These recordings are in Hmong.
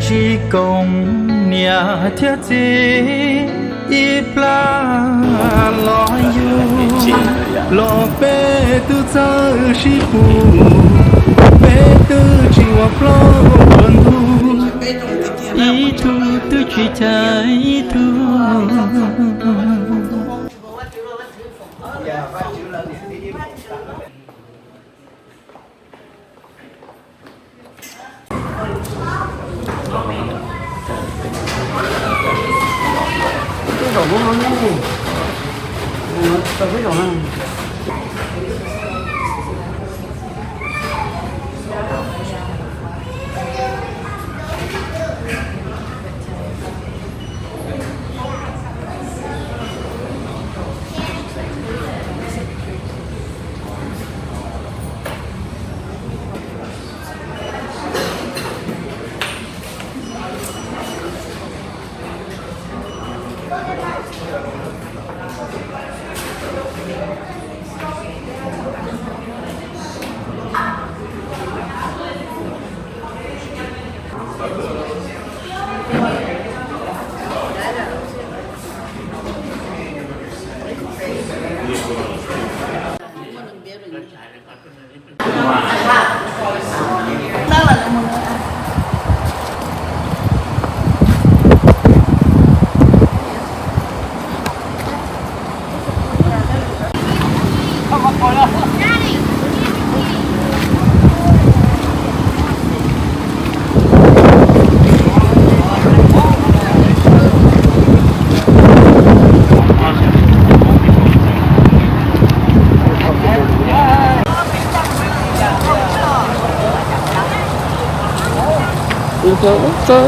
Tsis koom niam thiab txiv ib plab los yug, los peb twb txawj sib pus, peb twb tsis ua plaub ua ntug, ib tug twb tsis cas ib tug.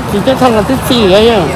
Tsis tau txog los twb txi lawm yog.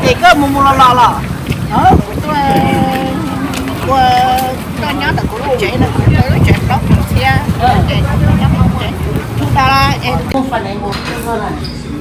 Ces koj mus mus los los los? Ua, koj nyob ntawm kuv lub tsev no, kuv lub tsev plaub puas txhiab, es nyob tsev, tub tau es kuv tsis nyiam mus, kuv lawv tsaug zog.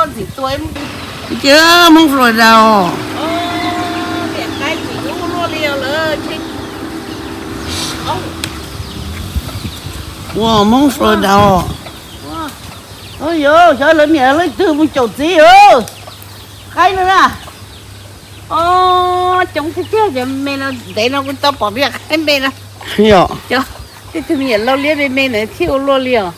Ntxim tua ib, Hmoob Florida os. Ua Hmoob Florida os. Yog xyov lawv niam leej twg mus caum txiv os. Qaib no na. Coob tiag tiag cov me no, ntev no kuv tau pom me qaib me no. Yog. Tej tug me nyuam laus liab me me na thiaj ua luaj li os.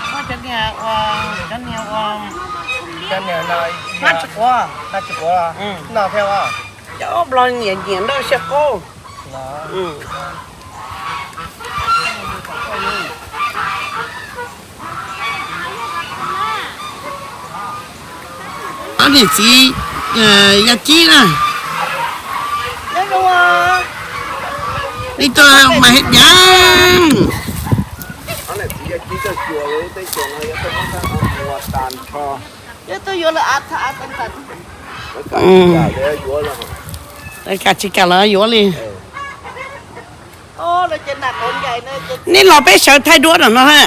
Muab cov niag ua, cov niag no, hab tsis quav, hab tsis quav no thiab. Cov ob los nyiam nyiam nroj xyaw qaub. Los, Niam txiv Yaj Cib na, ib tug mas hib deev. Yuav tuaj yuav lawm, kav tsis kam lawv yuav li. Nej los peb sawv thaij duab no no ha.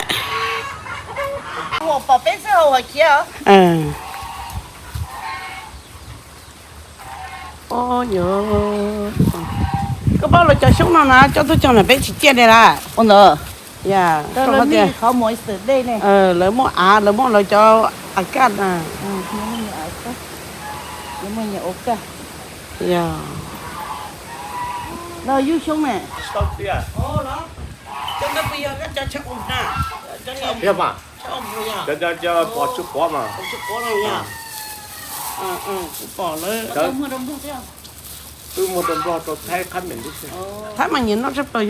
Koj paub lawv cov xyoob no na, coj tuaj cog na peb tsis ciaj li lawm. Ua ntawd, lawv muaj av, lawv muaj lawv cov av kaj na. Yog mas, cov pos tsis quav mas. Kuv pom lawm. Wb muag rau Nplog rau Thaib qhab mem lub xwb. Thaib mas nyiam noj tshaj plaws.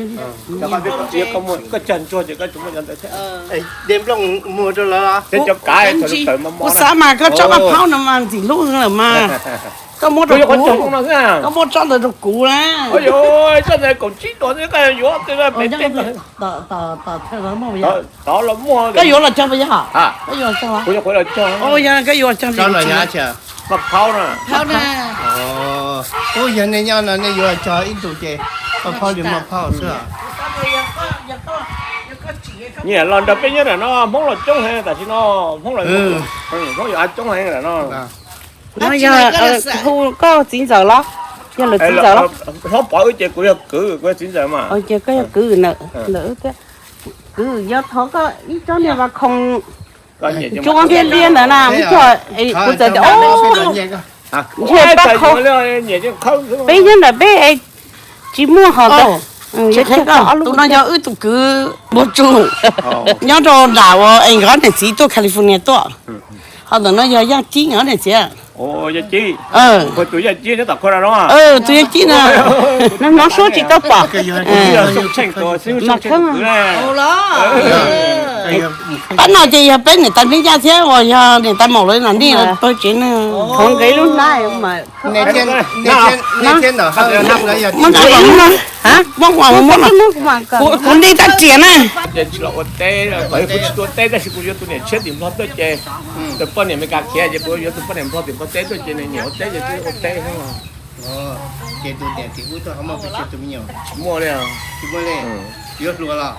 Koj cog ntsuag ces koj tsis muaj cov ntawd thiab. Kuv xav mas koj tsob maj phaub no mas ntxim hlub lawm mas. Koj muab rau kuv, koj muab tsob ntawd rau kuv na. Koj yuav los cog puas yog? Koj yuav los cog, koj yuav los cog. Maj phaub na. Ub, yog nej nyob no nej yuav cog ib ntus ces maj phaub li maj phaub xwb. Nyiam los nrog peb nyob ntawm no, Hmoob los coob heev tam sim no, Hmoob los, Hmoob yuav av coob heev ntawm no. No yog hu koj txiv ntxawm los? Yog lawv txiv ntxawm los? Hlob Pov wb ces kuv yog kwv, kuv yog txiv ntxawm mas. Ces koj yog kwv ntawm, kwv yog thov koj ib tsob niag vas khoom ntsuab thiab liab ntawd na, muab cog. Kuv txawm tias, ntshe pab qhov peb nyob ntawm peb tsis muaj hos ntawd. Tus no yog wb tus kwv Npua Tsu, nyob rau nram uas es nkawd niam txiv tuaj California tuaj. Ho ntawm no yog Yaj Cib nkawd niam txiv. Tus Yaj Cib na, hnov suab tsis tau pom. Pab no ces yog peb niam tais Hmoob Yaj thiab uas yog niam tais Maum lawv nam nej pawg tsev na. Qhov nqe lub hnab mas muab nqe lub hnab, muab, kuv nti tab riam na. Tsis los ua teb, kuv tsis ua teb tab sis kuv yuav tus niam tshiab tim Nplog tuaj ces tus poj niam Amelikas khiav ces kuv yuav tus poj niam Nplog tim Nplog teb tuaj ces nws nyiam ua teb ces kuv ua teb xwb. Ces tus niam tim ub tuaj ho muaj pes tsawg tus me nyuam? Tsis muaj li. Tsis muaj li. Yuav hluas los?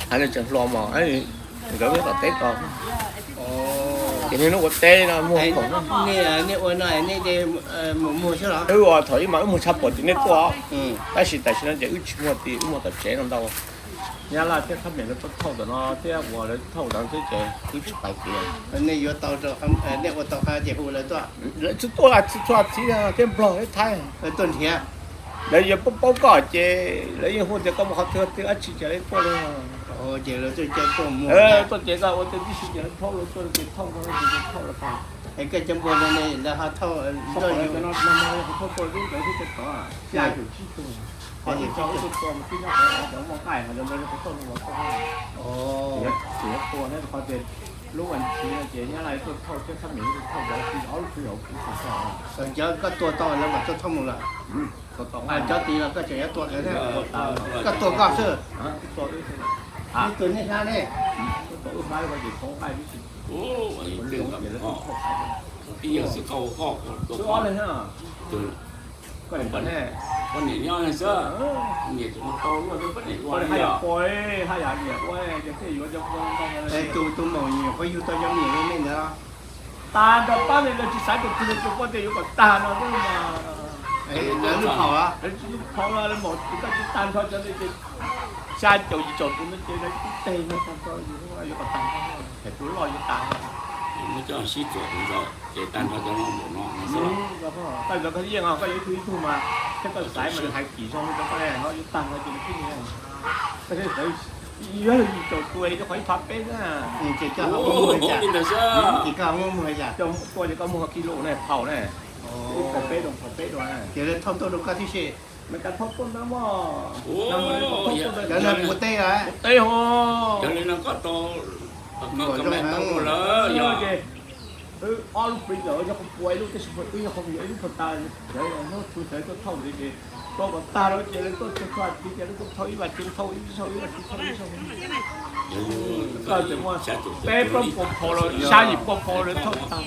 Hais li tseem hluas mas, nkawd tom teb tos. Ces niaj hnub ua teb no muag khoom. Nej ua no nej mus muag xwb los? Wb ua thaum ub mas wb muag tshaj plaws tim nej tuaj, tab sis tam sim no ces wb tsis muag tim, wb muag tom tsev no ntau. Nyab Laj thiab Thab Mem lawv tuaj thauj ntawm no thiab uas lawv thauj ntawd xwb ces wb tsis pais kev. Nej yuav tau, nej ua tau qab ces hu lawv tuaj. Lawv txhua txhua txiv thiab Nplog thiab Thaib tuaj nrhiav. Lawv yuav paub paub koj ces lawv yeej hu tias koj muaj qhov twg twg dab tsi ces lawv tuaj li. Ces lawv tuaj ces koj ua tej tib si ces lawv thauj lawv tuaj ces thauj, thauj lawv tuaj. Es koj cov npua no ne lawv ho thauj, thauj tuaj xya caum tsib tug, ho ib co wb tuaj tua mas twb nyob qhov cov muaj nqaij ho cov ntawd lawv thauj tuaj. Tsis yog tua thiab rau qhov tias lub vas thiv no ces Nyab Laj tuaj thauj thiab Thab Mem tuaj thauj, cov ob lub twg los kuv tsis tau. Cov koj tua tau lawv mam tuaj thauj mus lawm. Cov tid los koj tseem yuav tua lawv thiab. Koj tua koj xwb. Ib tug nej hlab ne. Tus, tus maum nyuam qhuav yug tau cov me nyuam li nej ntawd. Tag nrho pab li lawv tsis xaiv tus twg li, tus poj tias yuav kom tag no xwb mas. Lawv lub phau los? Lawv tsis lub phau no, lawv maum tus koj tsis tag nrho cov li ces xya caum yim caum tus no ces lawv tib teg no tag nrho, yuav kom tag nrho, tus loj yuav tag. Muab coj sib txuas tus ntawd ces tag nrho cov no npaum no no xwb. Koj ntawd koj yeej, koj yuav ib tug ib tug mas, thiab koj xaiv mas hais kim zoo rau koj, no yuav tag nrho ces lawv tib teg. Yuav yim caum tus, rau qhov ib phav peb na. Ces koj muag, ces koj muag yam, koj muag kilo ne, phau ne. Phau peb dua, phau peb dua. Ces lawv thauj tuaj rau koj tib si. Mes kas thauj tuaj ntawd mog. Cov no ua teb, ua teb ho. Cov li no koj tau, koj me tau lawm yog ces Wb ob lub plig ntawd yog qhov pua ib lub, tab sis wb yog qhov yuav ib lub puag ta, hnub txhua sawv tuaj thauj li ces rau kom tag lawm ces lawv tuaj txhua txhua tib ces lawv tuaj thauj ib vas tsib thauj ib thauj ib vas tsib thauj ib thauj. Koj tseem muaj peb plaub puas phau los xya yim puas phau lawv thauj tag.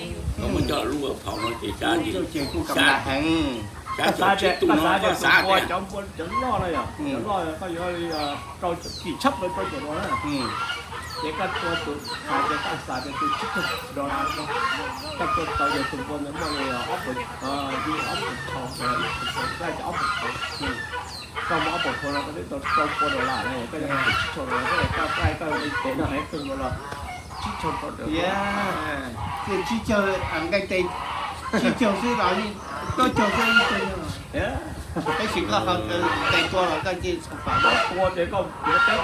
Koj xav tias koj xav tias tus npua cov npua cov loj no yom, cov loj koj yuav li rau kim tshab plaws rau caum dollar na. Ces koj tua tus, xav tias koj xav tias tus tsib caug dollar, koj tua tau ces tus npua ntawd muaj li ob puas, ob puas phau, ob puas phau, koj muaj ob puas phau no koj twb tau rau pua dollar na, koj yog tus tsib caug dollar, koj koj koj li tes no hais kawg nkaus los tsib caug dollar. Tsib caug, nqaij tes tsib caug xwb los plaub caug xwb ib tug. Tab sis koj tes tua los koj cia li txhom pam tua ces koj ua teb,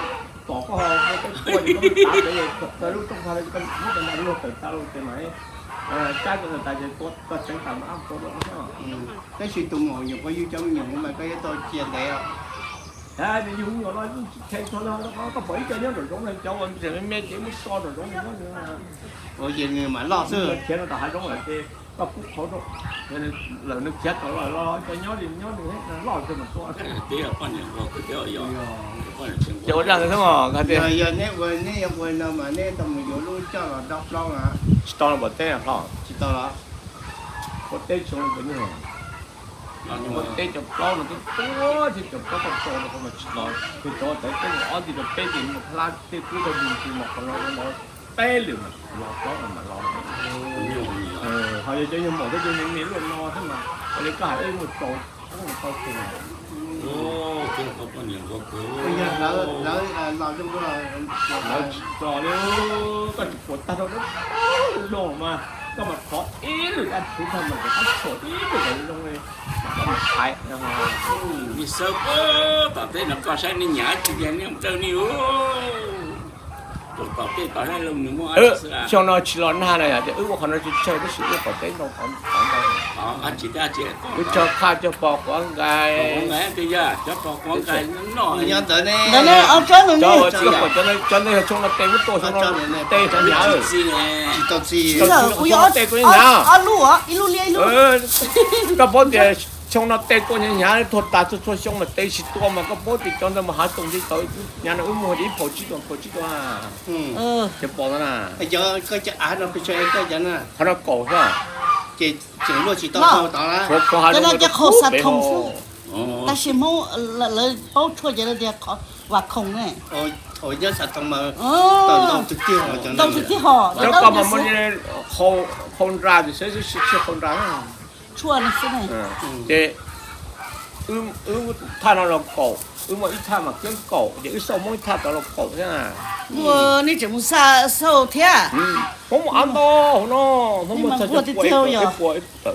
tom koj ho ua teb tua ces koj tav pem, koj lub rooj tag li koj muab cov nta luag tawm tas los ces mas cab cov ntawd tas ces tua txeev tas mas ab tua dua. Tab sis tus maum nyuam qhuav yug cov me nyuam mas koj yuav tau cia ntev os. Nws yug me nyuam no yeej tsis kheev txog li, koj pom ib co nyob nraum zoov no cov uas tseem me me ces muab tso nraum zoov nyob. Ua ces nws mam loj xwb. Khiav no rau hav zoov lawm ces koj pub qhauv rau, lawm nws khiav tau los los cov nyob li nyob nws loj xwb mas tua. Ces ua zaj ntawd xwb os. Yog neb ua, neb ua no mas neb tau mus yuav lub coj los dob plaub na. Tsis tau los pom teb hlo. Tsis tau los. Pom teb tsis tau, pom teb cov plaub no twb tuab thiab cov plaub koj tso rau qhov mas tsis los, ces cov tawv peb mus ob nti rau peb ces mus hlab tej kub rau mus tus mas qhov no los peb lwm mas los plaub no mas los. Ho yog cov nyuag maum thiab cov me me luaj no thiab mas ua li koj hais ib muag tsaus tau tus. Lawv tsis tso li, koj tsis pom tag rau lub no mas koj mam thov ib lwm dab tsi tag mas koj tshuam ib lwm zoo li, koj mam thaiv. Nws xav tom teb no koj saib nej nyav tsis tias nej mus dawj nej. Tom tej tom nws muaj xyoo no tsis los nag na yom, ces wb ua qhov no tsis tsawg tab sis wb tom teb ntau qhov ntau. Wb cog qhaj cog pos quav nkais. Cov ntawd ne, cov ntawd yog xyoo no tes muab tua, xyoo no tes nyav. Tsis tau txi, tes tua nyav. Koj paub tias xyoo no tes tua nyav nyav tuag tas txhua txhua xyoo mas tes tsis tua mas koj paub tias cov ntawd mas hav toom li tau nyav no wb muag ib phaum tsib caug phaum tsib caug. Cov pos no na. Qhov no kaum xwb. Ces tseem luaj tsis tau tau tod. Qhov hav zoov no pem. Tab sis Hmoob lawv paub tshuaj ces lawv tias Vam Khoom ne. Nyob xav tau mas ntau tiag, ntau tiag hos. Cov koj mas muaj qhau nra ces xwb, tsis qhau nra. Tshuaj no xwb ne. Ces wb thaj no los kaum, wb muaj ib thaj mas kiab kaum, ces wb xauj Hmoob ib thaj tod los kaum thiab. Ua, nej tseem mus xa xauj thiab. Hmoob muaj av ntau hauv no, Hmoob muaj txog pua, pua, pua.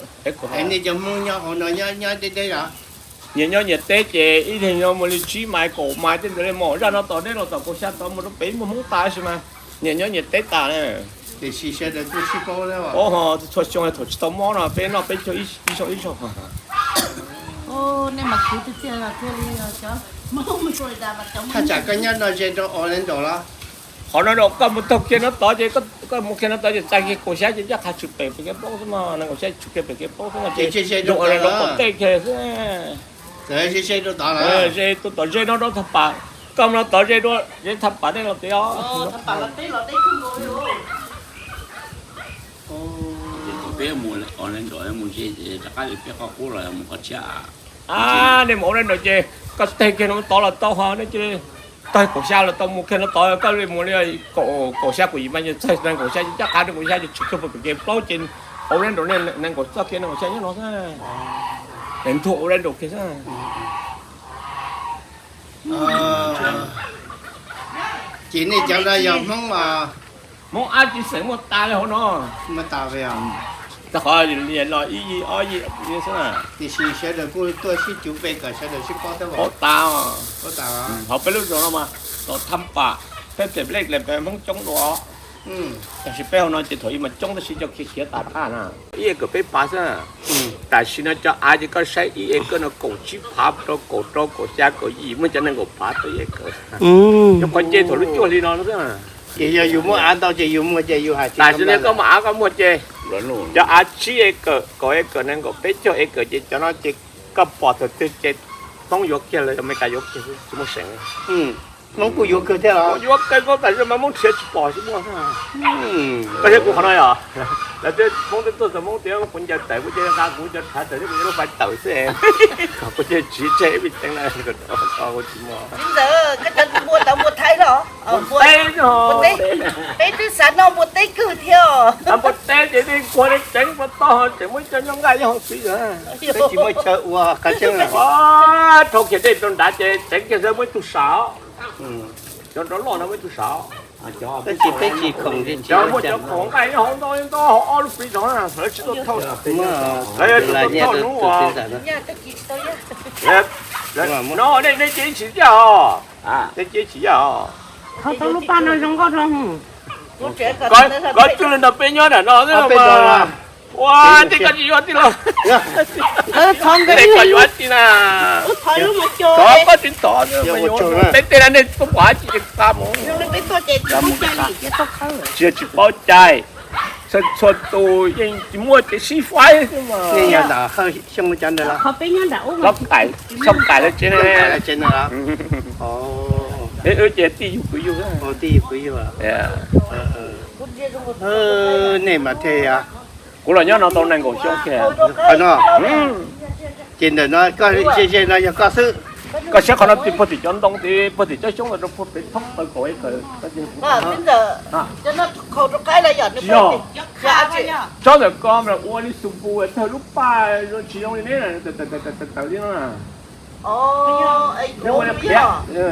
Nej cov Hmoob nyob hauv no nyob deb deb los? Nyias nyob nyias teb ces ib leeg nyob mus li tsib mais kaum mais tej ntawd li mas zaj no tom deb los tom kaum xya tod mus rau pem muaj Hmoob tas sis mas nyias nyob nyias teb tas na. Tiam sis sawv daws kuj sib paub, paub ho txhua xyoo thaum tsis tau mob no peb noj peb caug ib zaug ib zaug. Nej mas khwv tiag tiag thiaj li cov Hmoob Florida mas cov Hmoob. Thaj tsam koj nyob no ze rau Orlando los? Qhov no koj mus taug kiag no tod ces, koj mus kiag no tod ces txais kiag kaum xya ces ncaj qha tshwm pem pem kev plaub xwb mas, nees nkaum xya tshwm kiag pem kev plaub xwb no ces ze rau Orlando tom tej kiag xwb. Ze rau tom, ze rau tom ze no rau Thaj Pam, koj mus no tod ze rau ze Thaj Pam nej los tias os. Peb mus Orlando mus ze rov qab li peb qhov qub los mus qhov tshiab. Nej mus Orlando ces koj taug kiag no tod los tau ho, nej cia li taug kaum xya los tau, mus kiag no tod koj li mus li kaum xya kaum yim mais ces txog nees nkaum xya ces ncaj qha nees nkaum xya ces tshwm kiag pem kev plaub ces Orlando, nees nkaum txoj kev nees nkaum xya nyob no xwb. Ntuag Orlando kiag xwb. Ces nej cov no yog Hmoob, Hmoob ab tsi xeem muaj tas li hauv no. Muaj tas li os. Rau qhov los ib yig ob yig xwb na. Tiam sis sawv daws kuj tuaj sib cuv pe kom sawv daws sib paub thiab. Paub tas. Paub tas. Hauv peb lub zos no mas, tom Thaj Pam, peb pem Lej Lej peb Hmoob coob dua. Tab sis peb hauv no ces thaum ub mas coob tab sis cov khiav khiav tas rov qab na. Ib acre peb pav xwb. Tam sim no cov av ces koj saib ib acre no kaum tsib phav rau kaum rau kaum xya kaum yim, muaj cov nees nkaum phav tau ib acre. Yog qhov nce thaum lub cuaj hli no xwb. Ces yog yus muaj av ntau ces yus muag ces yus hais tam sim no koj muaj av koj muag ces Cov av tsib acre, kaum acre, nees nkaum, peb caug acre ces cov no ces koj pom thaum twg ces Hmoob yuav kiag lawm, Amelikas yuav kiag, tsis muaj seem. Hmoob kuj yuav kawg thiab los? Yuav kawg, koj tam sim no mas Hmoob nrhiav tsis pom tsis muaj. Koj saib kuv qhov no yog, lawv twb Hmoob twb tuaj txog Hmoob tias kuv ncaws tawm, kuv cia li nqa kuv cov rhav tawm thiab kuv cov lub fais tawm xwb. Kuv cia li tsiv tseg ib me teev na, kuv tsis muaj. Txiv ntxawm, koj cov npua tod npua Thaib los? Npua teb, peb twb xav noj npua teb kawg thiab. Npua teb ces nej kuag nej tseev npua toj tseem muab coj nyob nqaij nyob hauv txiv. Peb tsis muaj chaw ua qab tseeb. Dhau kiag dej rau nrad ces tseev kiag xwb muab ib tug sav. Cov rov loj no muab ib tug sav. Tab sis peb tsis khoom, cov muaj cov khoom nqaij nyob hauv ntau ntau hauv ob lub pliv zog na, lawv tsis tuaj thauj. Lawv tsis tuaj thauj hnub uas no nej, nej cia ib tsis yaj os. Nej cia ib tsis yaj os. Koj txhua li ntawm peb nyob nram no xwb mas. Ua tej koj tsis yuav tij laug. Tej koj yuav tij na. Thov koj tsis thov, peb tej na nej tuaj pom dab tsi ces xa mus. Tsis yog tsis paub cai, txhua tus yeej tsis muaj ces sib faib xwb mas. Txhob nqaim, txhob nqaim lawv tsev ne. Wb ces tij yug kwv yug. Nej mas thiaj yog. Kuv los nyob no tau nees nkaum xyoo kiag. Qhov no, ces ntawm no koj ze ze no yog koj xwb. Koj saib qhov no tim puag tim cov ntoo, tim puag tim cov xyoob ntawd rau puag pem thoob plaws kaum acre. Tsis yog, tsob ntawm ko mas ua li xu npu tawg lub paj, tsis zoo li neb tawm tawm li no.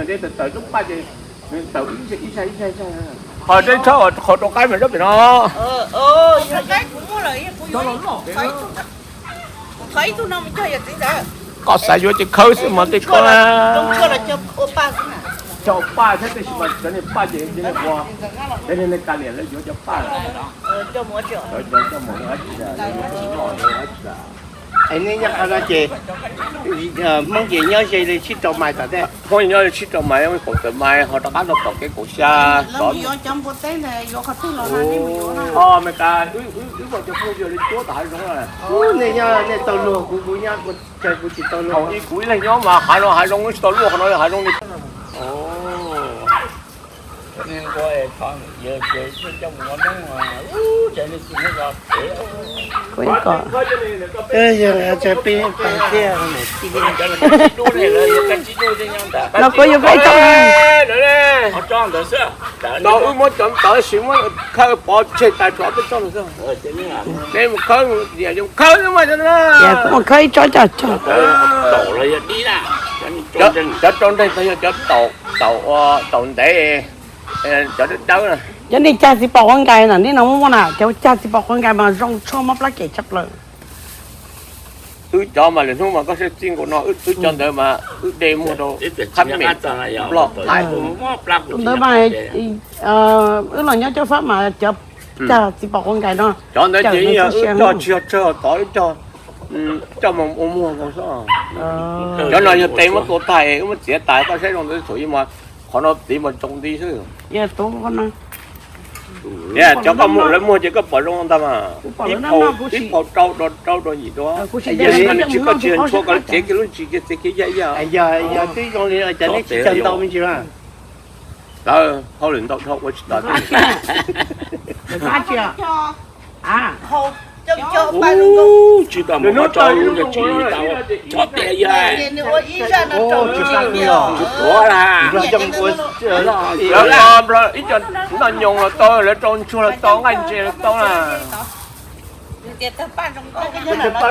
Neb tawm tawm lub paj ces nws tawm ib zag ib zag ib zag. Ho tsob qhov rau qaib mas tsob pem no. Koj xav yuav ces khawb xwb mas tej ko. Cog paj thiab tab sis mas cov niag paj ces cia li ua, cov niag ka liam lawv yuav cov paj. Coj mus dab tsi, lawv yuav tsis noj, lawv yuav dab tsi. Es nej nyob qhov no ces Hmoob ces nyob ze li tsib rau mais tom ntej. Hmoob nyob li tsib rau mais, kaum tawm mais ho rov qab no tom kev kaum xya. Ho Amelikas wb muaj cov phooj ywg li cuab tom hav zoov. Nej nyob nej tau luag, kuv kuv nyob kuv tsis tau luag. Ib kuv ib leeg nyob mas hav no hav zoov tsis tau luaj, qhov no yog hav zoov li. No kuv yuav peb tsob. Tau wb muab cov ntawd sis muab khawb pov tseg tas rov peb tsob no xwb. Neb mus khawb, khawb xwb mas. Kuv mus khawb ib tsob coj cog. Cov rau nreeg tau yog cov taum, taum ntev, cov dawb dawb na. Cov nej cag txiv pom quav nkais na, nej no muaj muaj na, cov cag txiv pom quav nkais mas zoo tshaj, mob plab kem tshaj plaws. Wb cov mas lwm hnub mas koj saib txij nkaus no, wb cov ntawd mas wb de muag rau qab me, ploj thaiv. Tus ntawd mas wb los nyob cov fab mas cov cag txiv pom quav nkais no. Cov ntawd ces wb cog tsis yog tsawg tod, wb cog, coj mus ua muag nkaus xwb. Cov no yog tes muab tua tag, wb muab txiav tas, koj saib zoo ntawd thaum ub mas qhov no txiv mas tsoo nti xwb. Cov koj muag lawv muag ces koj pom zoo ntag mas. Ib phaum rau, rau rau yim rau. Yog li no nws tsis, koj tsis yog ntshua, koj txiav kiag lub ntsis kiag, txiav kiag yaj yaj. Yog twb zoo li cas neb tsis cog ntau me ntsis mas. Lawv hauj lwm ntau dhau ua tsis tau. Tsis tau mus tau lub ntawd tsis tau, tsis tau tias yog. Tsis tuav la. Lawv ib co noj nyoos los tau, lawv rau ntsuag los tau, nqaij ntses los tau na. Paj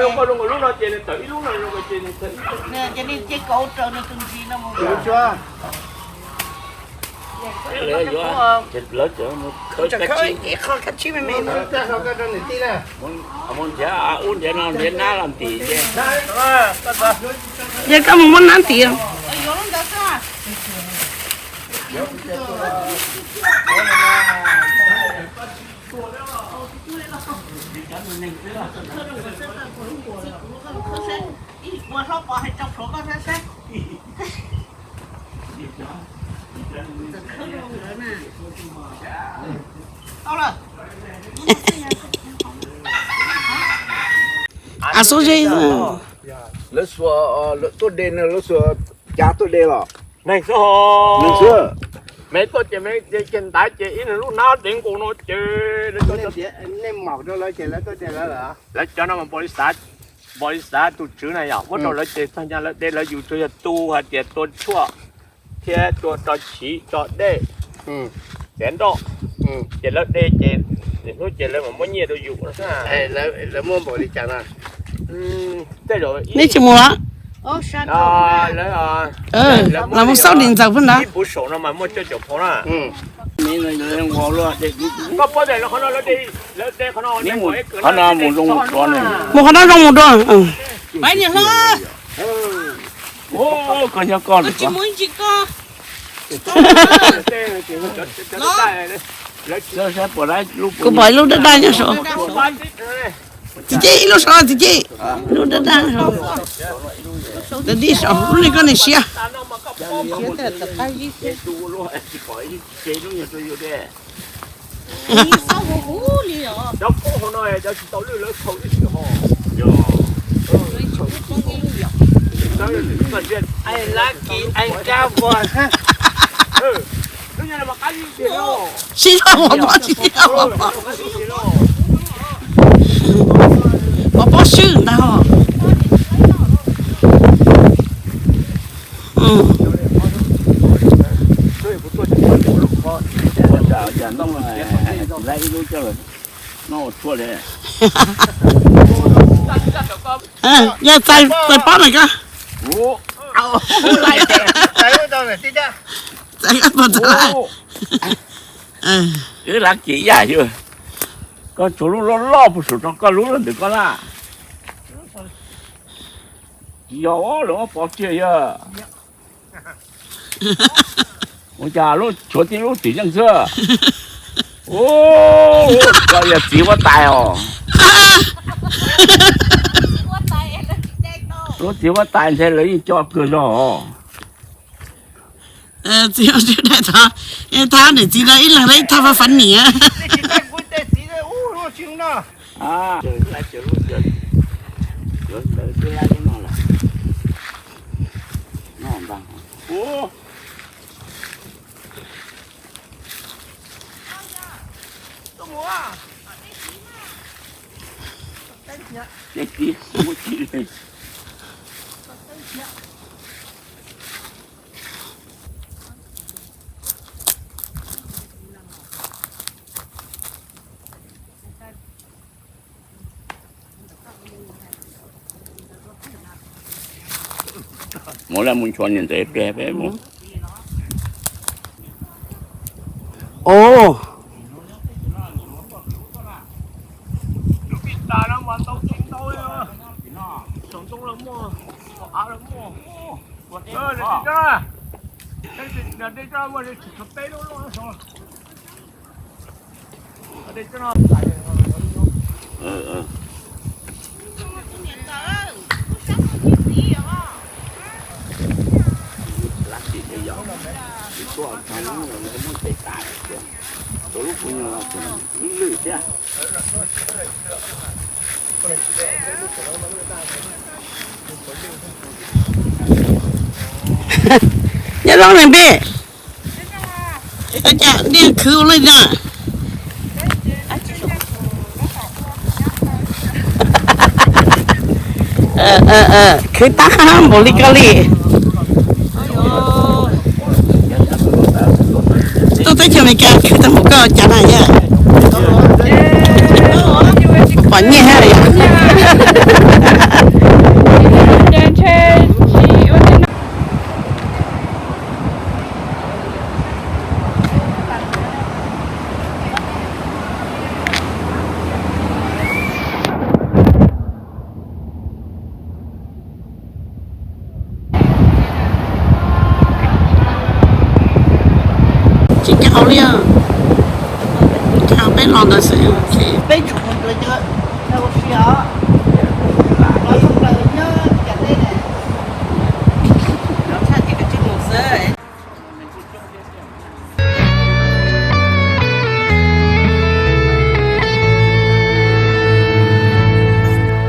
zoo nkauj zoo nkaus lub no ces nws tawm ib lub no zoo nkaus ces nws tawm ib lub. Lawv yuav, lawv cov mus khawb kab tsib me me. Mus nrhiav ub nrhiav no nrhiav nab los ntim ces. Yog koj mus muab nab ntim. Av xub zeb. Lawv xuas, lawv tuaj de no, lawv xuas cav tuaj de los? Neeg xwb. Neeg xwb. Me tuaj ces me ces ntaiv ces ib lub hnab dev nkaus no ces nej maum rau lawv ces lawv tuaj de lawv lawm. Lawv cov no mas npaum li xav, npaum li xav tus tswv na yom, muab rau lawv ces txog ncaj lawv de lawv yus tsuas yog tu hais tias tua tshuaj thiab tua tso chiv tso dej, txiav nroj, ces lawv de ces hnub ces lawv mam muab nyiaj rau yus. Lawv muab npaum li cas na? Neb tsis mus los? Lawv mus xauj nim ntxaws pub ntawd. Ib puv saum no mas muaj cuaj caum phau na. Koj paub tias lawv qhov no, lawv de qhov no, qhov no mus zoo mus dua. Mus qhov no zoo mus dua. Koj nyob koj lawm. Kuv pom ib lub daj daj nyob saud. Txiv Ceb, ib lub saud Txiv Ceb. Ib lub daj daj saud. Tawm tib saud, lub niag koj niag siab. Sib zog mov pob, sib zog mov pob. Mov pob swb ntag ho. Yog txais pob na koj. Txais koj puas txais lawm? Wb lab kiag ib yam xwb. Koj tshuav lub loj loj puag saum no, koj lub loj ntawm koj na. Tsis yog lawv muab pov kiag yog. Ua cas lub tshuav tib lub twm yeej xwb. Koj yog txiv huab tais os. Lub txiv huab tais ntshe lawv yeej coj kawg zog os. Txiv, thab niam txiv no ib leeg ib thaj fab fav niam. Mus lawm mus ntshua niam ntxawm pem peb mus. Ov. Nyob zoo niam peb. Cas niag khwv ua luaj na. Khwv tab npaum li koj li. Tuaj teb chaws Amelikas khwv tau npaum koj cas na yom. Pom nyiaj thiab yom. Tsis kav hauv li, kav hauv peb los ntawd xwb. Peb tsum mus dua cov ua si os. Los txog plaws nyob cas tej ne.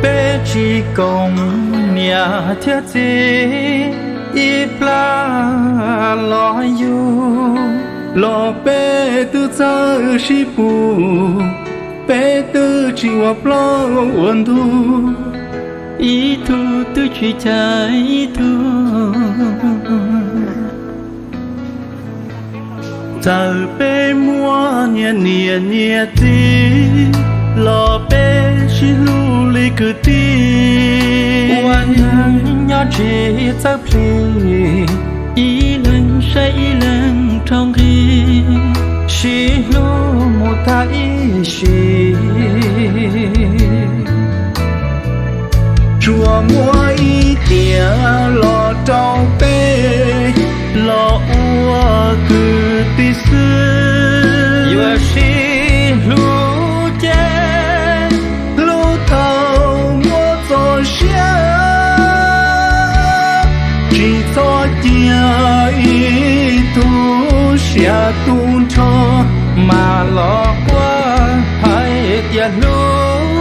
Peb tsis Zoo niam thiab txiv ib plab los yug, los peb twb txawj sib pug, peb twb tsis ua plaub ua ntug, ib tug twb tsis cav ib tug. Txawm peb muaj nyias niam nyias txiv, los peb sib hlub li kwv tij. Ua neeg nyob tsis txawj plig, ib leeg saib ib leeg rau nqi, sib hlub mus tag ib sim. Tsuas muaj ib tiam los rau peb los ua kwv tij xwb. Yuav sib hlub ces hlub thaum muaj txoj sia, tsis txhob cia ib tug siab tu nrho, mas los quaj hais tias hlub